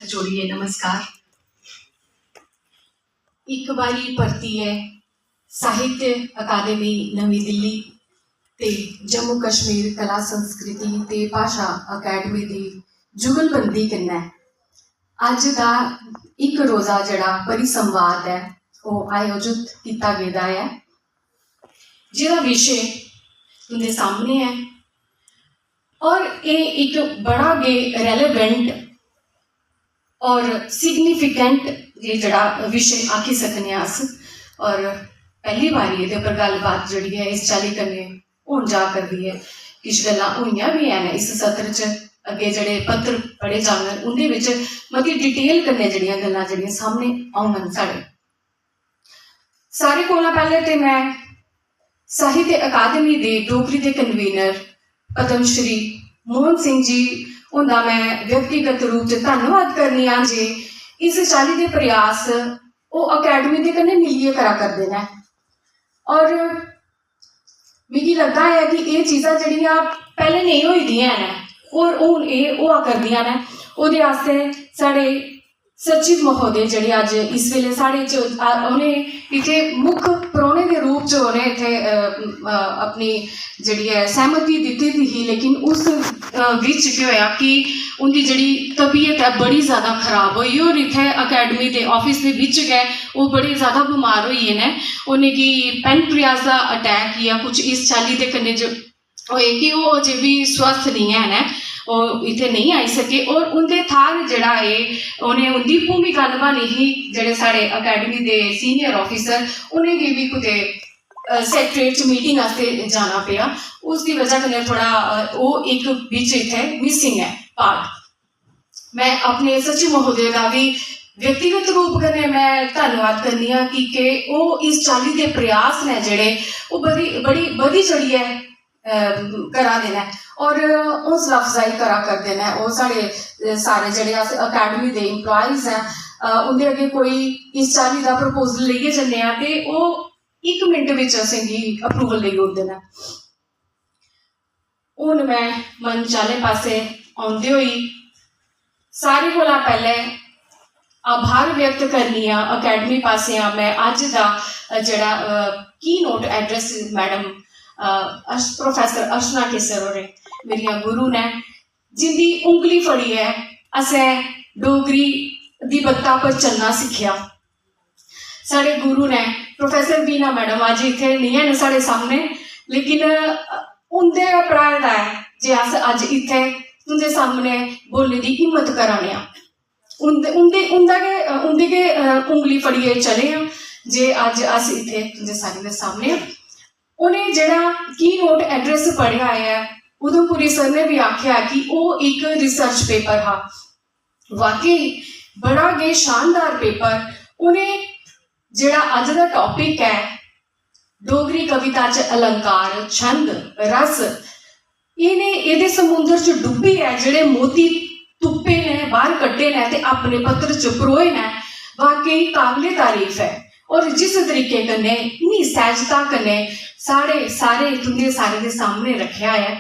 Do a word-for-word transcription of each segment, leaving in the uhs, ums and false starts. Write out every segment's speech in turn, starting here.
जोड़ियै नमस्कार। इक बारी परतियै साहित्य अकादमी नमीं दिल्ली ते जम्मू कश्मीर कला संस्कृति ते भाशा अकादमी दी जुगलबंदी कन्नै अज्ज दा इक रोजा जेह्ड़ा परिसंवाद ऐ, ओह् आयोजित कीता गेदा ऐ, जेह्दा विशे तुं'दे सामने ऐ। और एह् इक बड़ा गै रेलेवेंट और सिग्निफिकेंट एह् जेह्ड़ा विशे आखी सकने आं अस। और पैह्ली बारी एह्दे पर गल्लबात जेह्ड़ी ऐ इस चाल्ली कन्नै होन जा करदी ऐ। किश गल्लां होइयां बी हैन इस सत्र च, अग्गें जेह्ड़े पत्र पढ़े जाङन उं'दे बिच मती डिटेल कन्नै जेह्ड़ियां गल्लां जेह्ड़ियां सामने औङन साढ़े। सारे कोला पैह्लें ते में साहित्य अकादमी दे डोगरी दे कन्वीनर पद्म श्री मोहन सिंह जी हुंदा में व्यक्तिगत रूप च धन्नवाद करनी आं जे इस चाल्ली दे प्रयास ओह् अकैडमी दे कन्नै मिलियै करा करदे न। और मिगी लगदा ऐ कि एह् चीजां जेह्ड़ियां पैह्लें नेईं होई दियां हैन और हून एह् होआ करदियां न, ओह्दे आस्तै साढ़े सचिव महोदय जेह्ड़े अज्ज इस बेल्लै साढ़े च, आ, उ'नें इत्थै मुक्ख परौह्ने दे रूप च उ'नें इत्थै, अ, अ, अपनी जेह्ड़ी ऐ सैह्मति दित्ती दी ही, लेकिन उस, अ, बिच केह् होएआ कि उं'दी जेह्ड़ी तबीयत ऐ बड़ी ज़्यादा खराब होई और इत्थै अकैडमी दे आफिस दे बिच गै ओह् बड़े ज़्यादा बमार होई गे न। उ'नेंगी पैनक्रियास दा अटैक जां कुछ इस चाल्ली दे कन्नै जो होए कि ओह् अजें बी स्वस्थ नेईं हैन ऐ, ओह् इत्थै नेईं आई सके। और उं'दे थाह्र जेह्ड़ा एह् उ'नें उं'दी भूमिका नभानी ही, जेह्ड़े साढ़े अकैडमी दे सीनियर आफिसर, उ'नेंगी बी कुतै, अ, सैक्रेटरेट च मीटिंग आस्तै जाना पेआ। उसदी बजह कन्नै थोह्ड़ा, अ, ओह् इक बिच इत्थै मिसिंग ऐ पार्ट। में अपने सचिव महोदय दा बी व्यक्तिगत रूप कन्नै में धन्नवाद करनी आं कि के ओह् इस चाल्ली दे प्रयास न जेह्ड़े ओह् बड़ी, बड़ी बधी चढ़ियै, अ, करा दे न और हौसला अफजाई करा करदे न। ओह् साढ़े, अ, सारे जेह्ड़े अस अकैडमी दे एम्प्लॉयज ऐं, अ, उं'दे अग्गें कोई इस चाल्ली दा प्रपोजल लेइयै जन्ने आं ते ओह् इक मिंट बिच असेंगी अप्रूवल देई ओड़दे न। हून में मंच आह्ले पासै औंदे होई सारें कोला पैह्लें आभार व्यक्त करनी आं अकैडमी पासेआ। में अज्ज दा, अ, जेह्ड़ा, अ, की नोट एड्रेस मैडम, अ, अर्श-, प्रोफेसर अर्शना केसर होरें मेरियां गुरु न, जिंदी उंगली फड़ियै असें डोगरी दी बत्ता पर चलना सिक्खेआ। साढ़े गुरु न, प्रोफेसर बीना मैडम अज्ज इत्थै नेईं हैन साढ़े सामने, लेकिन, अ, उं'दे गै पढ़ाए दा ऐ जे अस अज्ज इत्थै तुं'दे सामने बोलने दी हिम्मत करा ने आं। उं'दे, उं'दे, उं'दा गै, अ, उं'दी गै, अ, उंगली फड़ियै चले आं जे अज्ज अस इत्थै तुं'दे सारें दे सामने आं। उ'नें जेह्ड़ा की नोट एड्रेस पढ़ेआ ऐ, उधमपुरी सर ने बी आखेआ कि ओह् इक रिसर्च पेपर हा। वाकई बड़ा गै शानदार पेपर। उ'नें जेह्ड़ा अज्ज दा टॉपिक ऐ, डोगरी कविता च अलंकार, छंद, रस, इ'नें, एह्दे समुंदर च डुब्बियै जेह्ड़े मोती तुप्पे न, बाह्र कड्ढे न ते अपने पत्र च परोए न, वाकई काबिले तारीफ ऐ। और जिस तरीके कन्नै इन्नी सैह्जता कन्नै साढ़े सारे, तुं'दे सारें दे सामने रक्खेआ ऐ,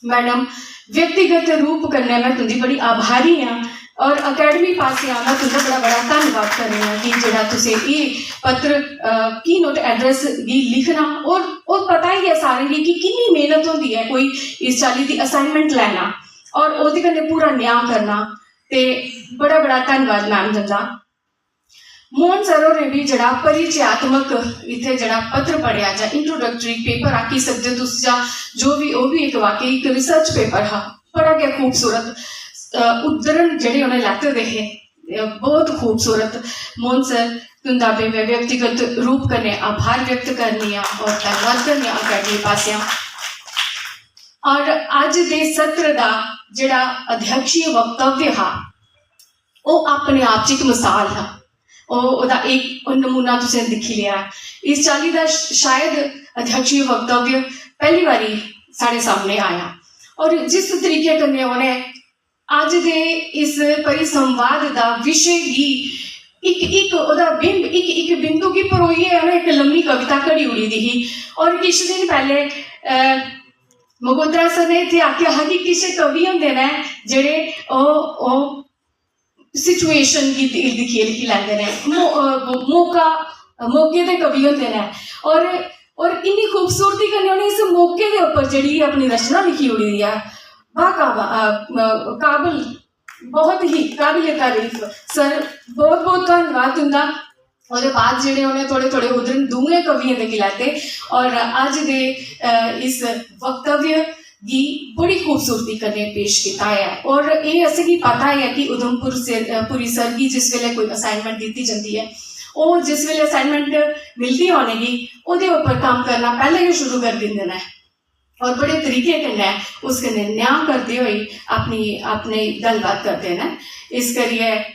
मैडम, व्यक्तिगत रूप कन्नै में तुं'दी बड़ी आभारी आं और अकैडमी पासेआ में तुं'दा बड़ा, बड़ा धन्नवाद करनी आं कि जेह्ड़ा तुसें एह् पत्र, अ, की नोट एड्रेस गी लिखना और, और पता ही ऐ सारें गी कि किन्नी मेह्नत होंदी ऐ कोई इस चाल्ली दी असाइनमेंट लैना और ओह्दे कन्नै पूरा न्यांऽ करना, ते बड़ा, बड़ा धन्नवाद मैम तुं'दा। मोहन सर होरें बी जेह्ड़ा परिचयात्मक इत्थै जेह्ड़ा पत्र पढ़ेआ जां इंट्रोडक्टरी पेपर आखी सकदे ओ तुस, जां जो बी, ओह् बी इक वाकई इक रिसर्च पेपर हा, बड़ा गै खूबसूरत, अ, उद्धरण जेह्ड़े उ'नें लैते दे हे, अ, बहुत खूबसूरत। मोहन सर तुं'दा बी में व्यक्तिगत रूप कन्नै आभार व्यक्त करनी आं और धन्नवाद करनी आं अकैडमी पासेआ। और अज्ज दे सत्र दा जेह्ड़ा अध्यक्षीय वक्तव्य हा, ओह् अपने आप च इक मिसाल हा। ओह्, ओह्दा इक, ओह् नमूना तुसें दिक्खी लेआ। इस चाल्ली दा श-, शायद अध्यक्षीय वक्तव्य पैह्ली बारी साढ़े सामने आया। और जिस तरीके कन्नै उ'नें अज्ज दे इस परिसंवाद दा विशे गी इक, इक ओह्दा बिंब, इक, इक बिंदु गी परोइयै उ'नें इक लम्मी कविता घड़ी ओड़ी दी ही। और किश दिन पैह्ले, अ, मगोत्रा सर ने इत्थै आखेआ हा कि किश कवि होंदे न जेह्ड़े ओह्, ओह् सिचुएशन गी दि- दिक्खियै लिखी लैंदे न। मौ- अ, मौका, मौके दे कवि होंदे न। और और इन्नी खूबसूरती कन्नै उ'नें इस मौके दे उप्पर जेह्ड़ी अपनी रचना लिखी ओड़ी दी ऐ, बा काबा- अ, अ, काबल, बहुत ही काबिल तारीफ। सर, बहुत बहुत धन्नवाद तुं'दा। ओह्दे बाद जेह्ड़े उ'नें थोह्ड़े थोह्ड़े उद्धरण दूए कवियें दे गी लैते और अज्ज दे अ, इस वक्तव्य गी बड़ी खूबसूरती कन्नै पेश कीता ऐ। और एह् असेंगी पता ऐ कि उधमपुर से अ, पुरी सर गी जिस बेल्लै कोई असाइनमेंट दित्ती जंदी ऐ, ओह् जिस बेल्लै असाइनमेंट मिलदी ऐ उ'नेंगी, ओह्दे उप्पर कम्म करना पैह्लें गै शुरू करी दिंदे न और बड़े तरीके कन्नै उस कन्नै न्याऽ करदे होई अपनी अपनी गल्लबात करदे न। इस करियै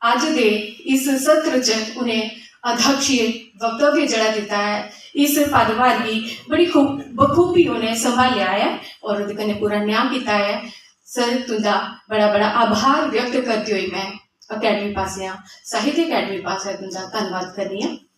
अज्ज दे इस सत्र च उ'नें अध्यक्षीय वक्तव्य जेह्ड़ा दित्ता ऐ, इस पदभार गी बड़ी खूब बखूबी उ'नें संभालेआ ऐ और ओह्दे कन्नै पूरा न्याऽ कीता ऐ। सर, तुं'दा बड़ा बड़ा आभार व्यक्त करदे होई में अकैडमी पासेआ, साहित्य अकैडमी पासेआ तुं'दा धन्नवाद करनी आं।